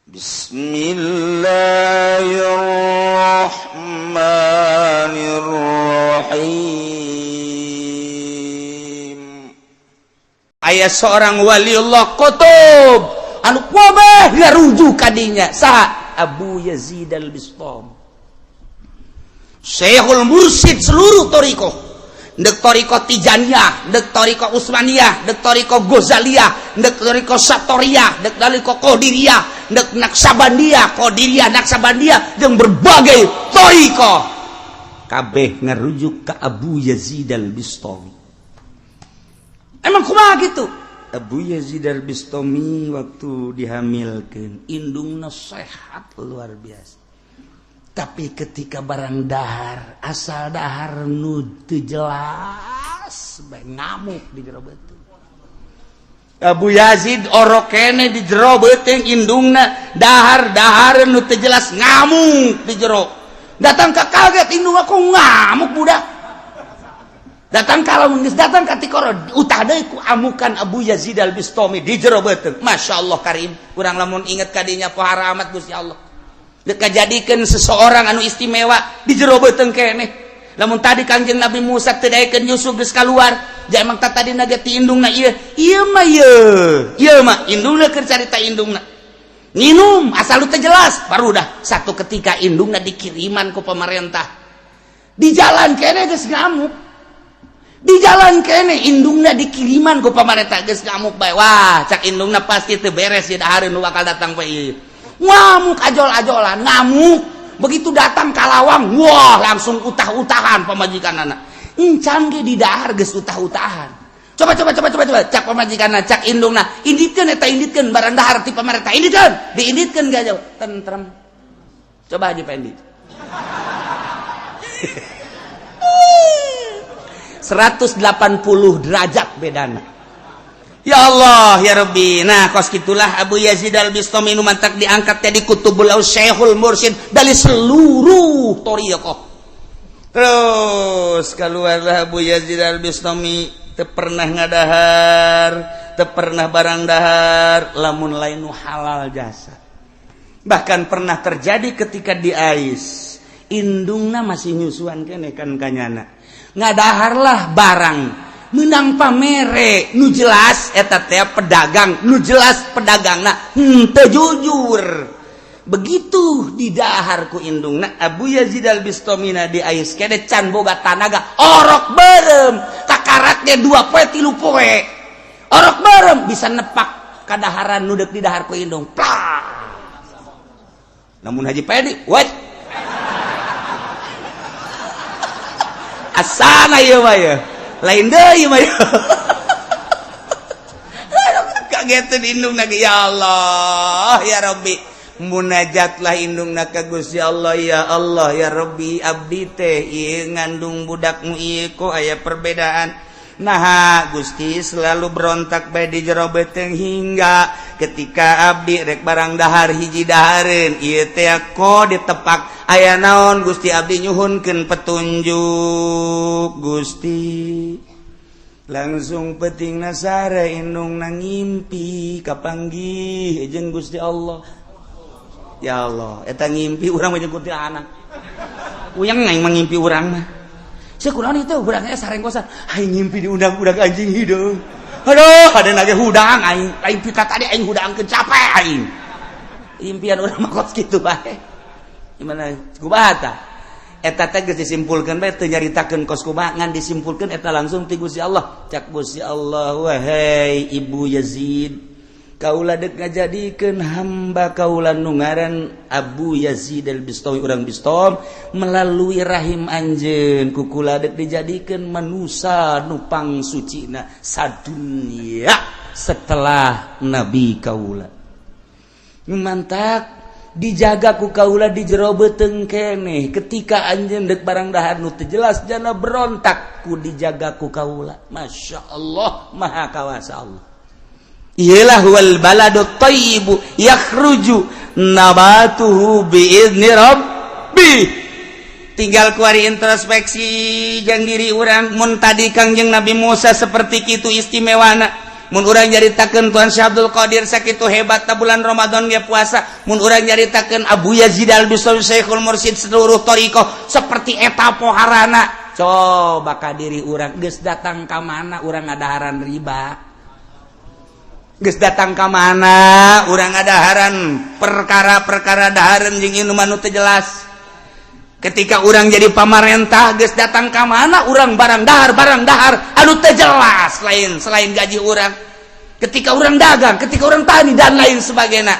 Bismillahirrahmanirrahim. Aya seorang waliullah kutub anu kabeh ngarujuk kadinya, saha? Abu Yazid Al-Bistami, Syekhul Mursyid seluruh thoriqoh, ndek thoriqoh Tijaniyah, ndek thoriqoh Utsmaniyah, ndek thoriqoh Ghazaliyah, ndek thoriqoh Satoriyah, ndek thoriqoh Qadiriyah, ndek Naksabandiyah, Qadiriyah, Naksabandiyah, jeung berbagai thoriqoh kabeh ngarujuk ke Abu Yazid Al-Bistami. Emang kumaha gitu? Abu Yazid Al-Bistami waktu dihamilkan, indungna sehat luar biasa, tapi ketika barang dahar, asal dahar nu teu jelas bae, ngamuk di jero beuteung. Abu Yazid orok kene di jero beuteung indungna, dahar dahar nu teu jelas, ngamuk di jero. Datang ke kaget indung, aku ngamuk budak. Datang kalau geus datang ka tikoro, utah deui ku amukan Abu Yazid Al Bistami di jero beuteung. Masya Allah karim, kurang lamun inget kadinya pohara amat Gusti Allah. Dek jadikeun seseorang anu istimewa di jero beuteung keneh. Lamun tadi Kangjeng Nabi Musa teu daekeun Yusuf geus kaluar, ja emang tadi tadi ti indungna ieu. Ieu mah ieu. Ieu mah indungna keur carita, indungna nginum asal lu teu jelas. Baru dah satu ketika indungna dikiriman ku pemerintah, di jalan kene geus ngamuk. Di jalan kene indungna dikiriman ku pemerintah, geus ngamuk bae. Wah, cak indungna, pasti teu beres ya dahareun nu bakal datang bae ieu. Ngamuk ajol-ajolan, ngamuk. Begitu datang kalawang, wah, langsung utah-utahan pamajikan anak. Encan ge di dahar geus utah-utahan. Coba, coba, coba, coba, coba, cak pamajikan, cak indungna, inditkeun eta, inditkeun barang dahar ti pamarentah, inditkeun. Diinditkeun gak jauh tentrem. Coba aja Pendi, 180 derajat bedana. Ya Allah ya Rabbi. Nah, kos gitulah Abu Yazid Al Bistami nu mantak diangkat jadi kutubul Syekhul Mursyid dari seluruh thoriqoh. Terus keluarlah Abu Yazid Al Bistami, teu pernah ngadahar, teu pernah barang dahar lamun lain nu halal jasa. Bahkan pernah terjadi ketika di ais, indungna masih nyusuan kene kan kanyana, ngadaharlah barang menang pamere nu jelas eta teh pedagang, nu jelas pedagangna henteu jujur. Begitu didahar ku indungna, Abu Yazid Al Bistomina di ais kene can boga tanaga, orok berem kakaraknya 2 poe, 3 poe, orok berem bisa nepak kadaharan nu deuk didahar ku indung. Plak. Namun Haji Pedi what asana ieu mah, ya lain deui mah. Kagetan indung lagi. Ya Allah ya Rabbi, munajatlah indung ka Gusti Allah, ya Allah ya Rabbi, abdi teh ieu ngandung budakmu ieu kok aya perbedaan? Nah, Gusti, selalu berontak bae di jero beuteung hingga ketika abdi rek barang dahar hiji dahareun ieu teh kok ditepak, aya naon Gusti? Abdi nyuhunkeun petunjuk, Gusti. Langsung peting nasara indung nang ngimpi kapanggih jeung Gusti Allah. Ya Allah, eta ngimpi urang mah jeung kuntilanak uyang aing mah ngimpi urang mah. Sia kunaon itu urangnya sarenggosan aing ngimpi diundang-undang anjing hideung. Aduh, ada lagi hudang aing, aing pita tadi aing hudangkeun, capek aing. Impian urang mah kos kitu bae. Gimana kumaha tah eta teh? Geus disimpulkeun bae, teu nyaritakeun kos kumaha, ngan disimpulkeun eta langsung ti Gusti Allah. Cak Gusti Allah, wahai Ibu Yazid, kaula dek ngajadikeun hamba kaula nu ngaran Abu Yazid Al-Bistami urang Bistom melalui rahim anjeun, ku kula dek dijadikeun manusa nu pangsucina sadunya setelah nabi kaula. Mantak dijaga ku kaula di jero beuteung keneh, ketika anjeun dek barang dahar nu teu jelas jana berontak, ku dijaga ku kaula. Masya Allah, maha kawasa Allah. Iyalah, wal baladu thayyibu yakhruju nabatuhu biizni rabbi. Tinggal kuari introspeksi jang diri urang. Mun tadi Kangjeng Nabi Musa seperti kitu istimewana, Mun urang nyaritakeun Tuan Syekh Abdul Qadir sakitu hebat bulan Ramadan ge puasa. Mun urang nyaritakeun Abu Yazid Al-Bistami, Syekhul Mursyid seluruh thariqah, seperti eta poharana. Coba ka diri urang, geus datang ka mana urang ngadaharan riba? Geus datang ka mana urang ngadaharan perkara-perkara dahareun jeung minuman nu teu jelas? Ketika urang jadi pamarentah, geus datang ka mana urang barang dahar, barang dahar anu teu jelas lain selain gaji urang? Ketika urang dagang, ketika urang tani, dan lain sebagainya,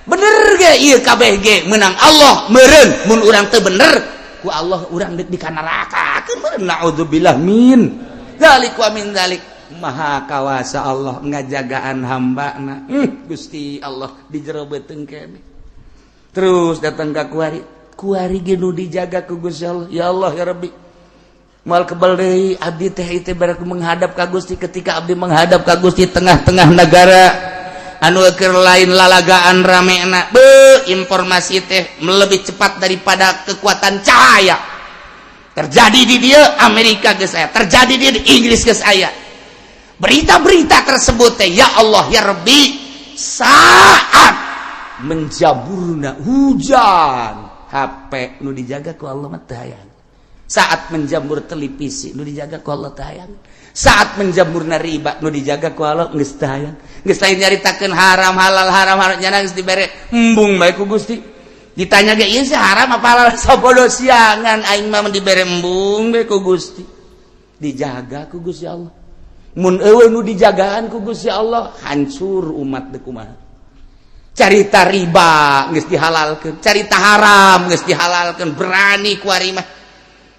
bener ge ieu kabeh ge menang Allah meureun. Mun urang teu bener ku Allah, urang deuk di neraka meureun. Naudzubillah min dzalik wa min dzalik. Maha kawasa Allah ngajagaan hamba na. Gusti Allah di jero beuteung kene. Terus datang ka kuari, kuari ge nu dijaga ku Gusti Allah. Ya Allah, ya Rabbi, moal kebel deui abdi teh itu berarti menghadap ka Gusti. Ketika abdi menghadap ka Gusti, tengah-tengah negara anu keur lain lalagaan ramena be, informasi teh lebih cepat daripada kekuatan cahaya. Terjadi di dia Amerika geus aya, terjadi di Inggris geus aya berita-berita tersebut teh. Ya Allah, ya Rabbi, saat menjaburna hujan, HP nu dijaga ku Allah mah teu hayang. Saat menjamur televisi, nu dijaga ku Allah teu hayang. Saat menjamurna riba, nu dijaga ku Allah geus teu hayang. Geus lain nyaritakeun haram halal, haram halal, nyana geus dibere embung bae ku Gusti. Ditanya ge, ieu sih haram apa halal? Sabodo siangan aing mah dibere embung bae ku Gusti, dijaga ku Gusti Allah. Mun eueuh nu dijagaan ku Gusti Allah, hancur umat. Deuk kumaha carita riba geus dihalalkeun, carita haram geus dihalalkeun, berani ku ari mah.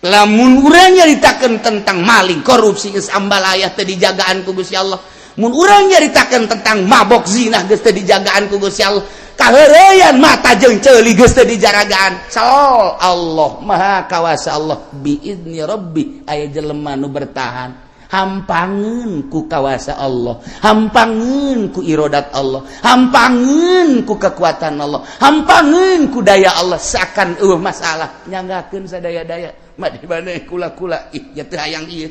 Lamun urang nyaritakeun tentang maling, korupsi, geus ambalayah, teu dijagaan ku Gusti Allah. Mun urang nyaritakeun tentang mabok, zina, geus teu dijagaan ku Gusti Allah. Kaheureuyan mata jeung ceuli geus teu dijaragaan. Sal Allah Maha Kawasa. Allah biizni Rabbi aya jelema nu bertahan, hampangeun ku kawasa Allah, hampangeun ku irodat Allah, hampangeun ku kekuatan Allah, hampangeun ku daya Allah, seakan eueuh masalah, nyanggakeun sadaya-daya mah di mana kula-kula. Ih ya, teu hayang ieu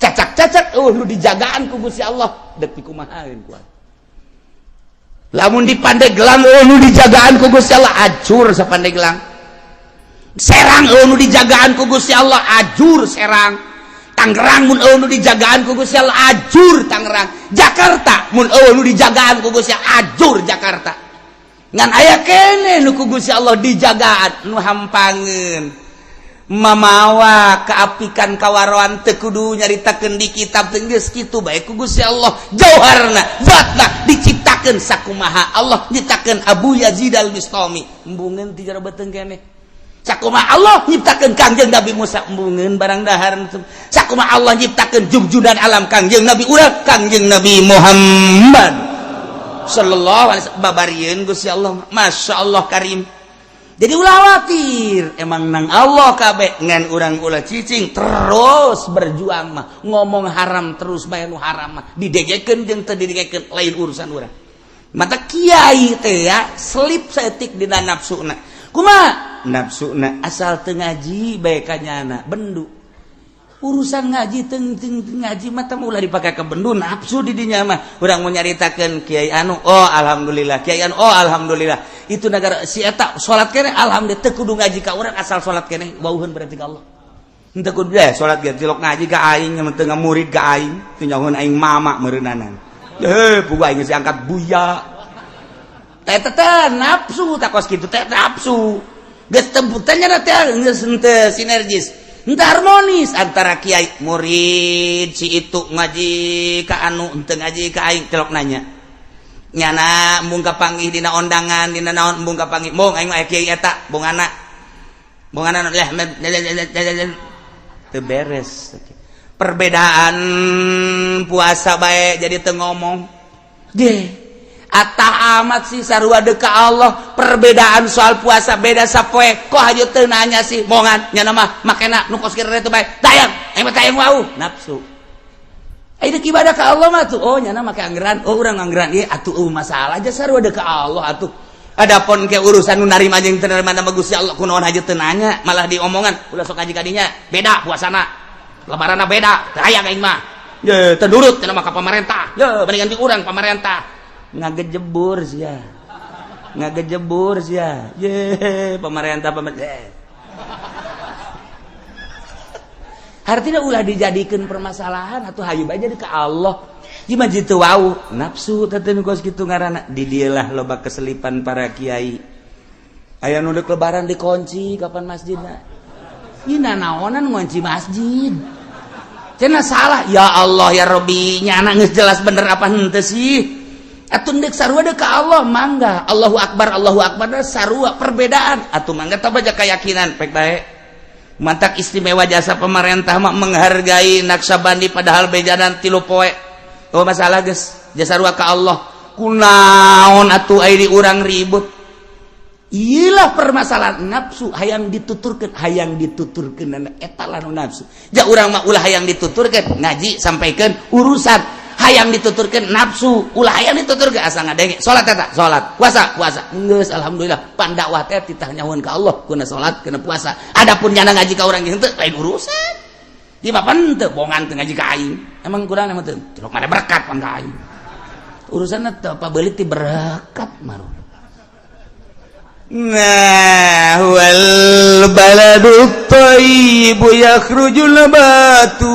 cacak-cacak, eueuh nu dijagaan ku Gusti Allah, deuk dikumahaeun kuat. Lamun di Pandeglang eueuh nu dijagaan ku Gusti Allah, acur sa Pandeglang. Serang eueuh nu dijagaan ku Gusti Allah, ajur Serang. Tangerang mun eueuh nu dijagaan ku Gusti Allah, ajur Tangerang. Jakarta mun eueuh nu dijagaan ku Gusti Allah, ajur Jakarta. Ngan aya kene nu ku Gusti Allah dijagaan, nu hampangeun mamawa keapikan kawaroan, teu kudu nyaritakeun di kitab teh, geus kitu bae ku Gusti Allah. Jauharna, zatna diciptakeun sakumaha Allah nyiptakeun Abu Yazid Al-Bistami, embungeun ti jero beuteung keneh. Sakumaha Allah nyiptakeun Kangjeng Nabi Musa, embungeun barang dahar. Sakumaha Allah nyiptakeun jugjudan alam Kangjeng Nabi urang, Kangjeng Nabi Muhammad sallallahu alaihi wasallam, babarieun Gusti Allah. Masya Allah karim. Jadi ulah khawatir, emang nang Allah kabeh. Ngan urang ulah cicing, terus berjuang mah. Ngomong haram terus bae, nu haram mah didegekeun jeung teu didegekeun lain urusan urang. Mata kiai teh ya selip saeutik dina nafsuna. Kumaha nafsuna? Asal teu ngaji bae kanyana bendu. Urusan ngaji teng teng ngaji mah ulah dipake ke bendu nafsu di dinya mah. Urang mau nyaritakeun kiai anu, oh alhamdulillah, kiai anu, oh alhamdulillah, itu negara si eta salat kene, alhamdulillah. Teu kudu ngaji ka urang, asal salat kene wauheun berarti ka Allah. Henteu kudu deh salat ge tilok ngaji ka aing, teu murid ka aing, teu nyahoan aing mama meureunanan. Heh, pugu aing geus angkat buya. Teh teh nafsu tak kos kitu teh nafsu. Geus teu teh geus henteu sinergis. Henteu harmonis antara kiai murid. Si itu ngaji ka anu, henteu ngaji ka aing, celok nanya. Nyana embung kapanggih dina ondangan, dina naon embung kapanggih. Mong aing mah kiai eta, bongana. Bongana lah teu beres. Perbedaan puasa bae jadi teu ngomong. Deh, atah amat sih, sarua deuk ka Allah. Perbedaan soal puasa beda sapoe, kok hajo teu nanya sih mongan nyana mah makena nu kos kieu teh bae tayang aing mah tayang wau nafsu. Ayo ibadah ka Allah mah tuh, oh nyana make anggeran, oh urang anggeran ieu atuh, eueuh masalah aja, sarua deuk ka Allah atuh. Adapun ke urusan nu narima jeung teu narima nama Gusti Allah, kunaon haja teu nanya, malah diomongan ulah sok ngaji kadinya, beda puasana, lebaranna beda, teu hayang aing mah. Ye, teu nurut cenah mah ka pamarentah. Ye, mendingan di urang pamarentah. Ngagejebur sia. Ngagejebur sia. Ye, pemerintah pemerintah. Artinya ulah dijadikan permasalahan atau hayu bae jadi ke Allah. Gimana jitu wau nafsu teh kos kitu ngaranna di dieulah loba keselipan para kiai. Aya nu deuk lebaran dikunci kapan masjidna. Ieu nanaonan ngunci masjid. Cenah salah ya Allah ya Rabbi nyana geus jelas bener apa henteu sih. Atuh deuk sarua deuk ka Allah mangga. Allahu akbar Allahu akbar sarua perbedaan atuh mangga tah baca keyakinan pek bae. Mantak istimewa jasa pemerintah mah menghargai Naksabandi padahal bejanan 3 poe. Oh masalah geus jasa sarua ka Allah. Kunaon atuh ai di urang ribut. Iyalah permasalahan nafsu hayang dituturkeun eta lah nu nafsu. Ja urang mah ulah hayang dituturkeun ngaji sampaikeun urusan hayang dituturkeun nafsu ulah hayang dituturkeun asa ngadenge salat eta salat puasa puasa geus alhamdulillah pan dakwah teh titah nyahueun ka Allah kuna salat kuna puasa. Adapun nyana ngaji ka urang henteu lain urusan. Di mah pan teu bongan teu ngaji ka aing. Emang kurang emang teu celok mana berkat pan ka aing. Urusan teh apa beulit ti berkat maru. Nah, wal baladu thayyibu yakhruju nabatu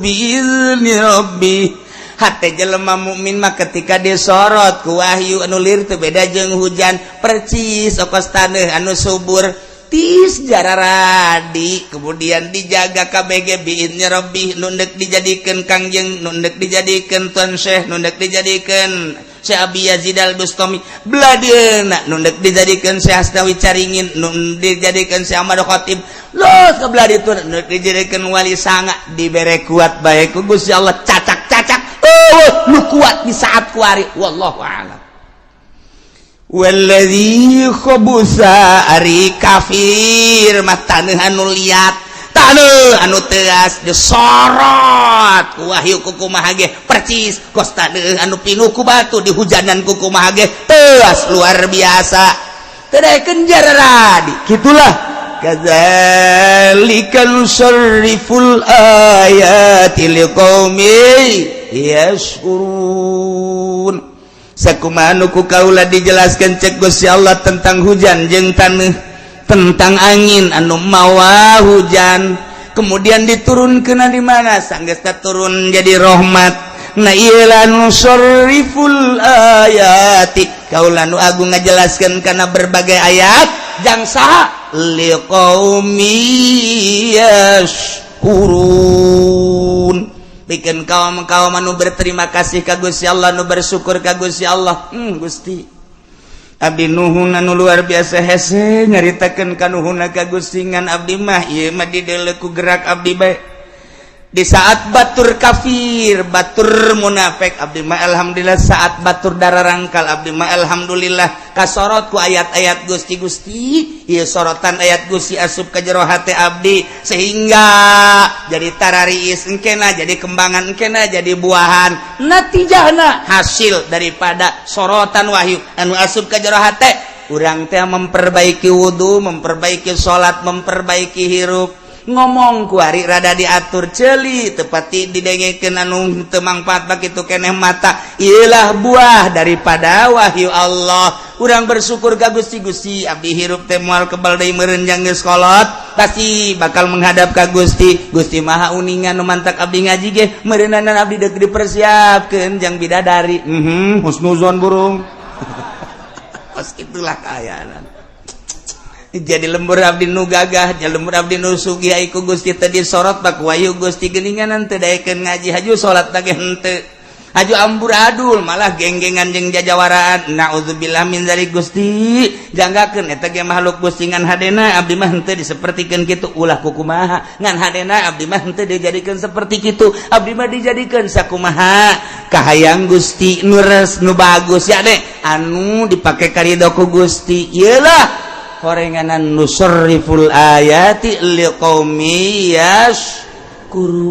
biizni rabbih. Hate jelema mukmin mah ketika disorot ku wahyu anu lir teu beda jeung hujan percis okos taneuh anu subur tis jararadi kemudian dijaga KBG biizni rabbih nu deuk dijadikeun kangjeng nu deuk dijadikeun tuan syekh nu deuk dijadikeun Syekh Abi Yazid Al-Bustami beladeuna nu deuk dijadikeun Syekh Asnawi Caringin nu dijadikeun Syekh Ahmad Khatib los ka belah ditu nu dijadikeun wali sanga dibere kuat bae ku Gusti Allah cacak-cacak eueuh nu kuat di saat kuari wallahu a'lam. Walladzi khabusa ari kafir mah taneuh anu liat taneuh anu teas disorot ku wahyu kukumaha ge percis kos taneuh anu pinuh ku batu dihujanan kukumaha ge teas luar biasa teu daekeun jararadi kitulah kadzalika nusarriful ayati liqaumi yashkurun. Sakumaha nu ku kaula dijelaskeun cek Gusti Allah tentang hujan jeung taneuh tentang angin anu mawa hujan kemudian diturunkeun di mana sanggeusna turun jadi rahmat. Nah ieu nusarriful ayati kaula nu agung ngajelaskeun kana berbagai ayat jang saha liqaumi yashkurun. Bikin kaum-kaum anu berterima kasih ka Gusti Allah nu bersyukur ka Gusti Allah. Gusti abdi nuhun anu luar biasa hese nyaritakeun kanuhunna ka Gusti ngan abdi mah ieu mah dideuleu ku gerak abdi bae. Di saat batur kafir, batur munafik abdi mah alhamdulillah saat batur dararangkal abdi mah alhamdulillah kasorot ku ayat-ayat Gusti. Gusti ieu sorotan ayat Gusti asup ka jero hate abdi sehingga jadi tarariis engkena jadi kembangan engkena jadi buahan natijahna hasil daripada sorotan wahyu anu asup ka jero hate urang teh memperbaiki wudu, memperbaiki salat, memperbaiki hirup ngomong kuari rada diatur celi tepati didengekeun anu teu mangfaat bakitu keneh mata ieulah buah daripada wahyu Allah. Urang bersyukur ka Gusti. Gusti abdi hirup teh moal kebal deui meureun jang geus kolot pasti bakal menghadap ka Gusti. Gusti Maha uningan nu mantak abdi ngaji ge meureunanan abdi deuk dipersiapkeun jang bidadari. Husnuzon burung. Kos itulah kaayaan. Jadi lembur abdi nu gagah, jadi lembur abdi nu sugih ai ku Gusti teh disorot bak wahyu Gusti geuningan teu daekeun ngaji haju salat teh henteu. Haju amburadul malah genggengan jeung jajawaraan. Naudzubillah min zalik Gusti. Janggakeun eta ge makhluk Gusti ngan hadena abdi mah henteu disapertikeun kitu ulah kukumaha. Ngan hadena abdi mah henteu dijadikeun seperti kitu. Abdi mah dijadikeun sakumaha kahayang Gusti nu res nu bagus ya deh anu dipake karido ku Gusti. Ieulah horenganan nusarriful ayati liqaumi yashkurun.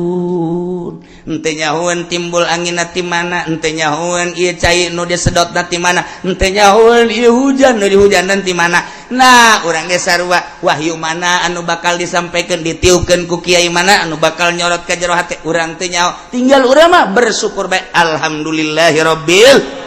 Ente nyahueun timbul angin ti mana, ente nyahueun ieu cai nu disedotna ti mana, ente nyahueun ieu hujan nu dihujanan ti mana. Nah, urang ge sarua, wahyu mana anu bakal disampaikan, ditiupkeun ku kiai mana anu bakal nyorot ka jero hate urang teu nyaho. Tinggal urang mah bersyukur bae, alhamdulillahirabbil.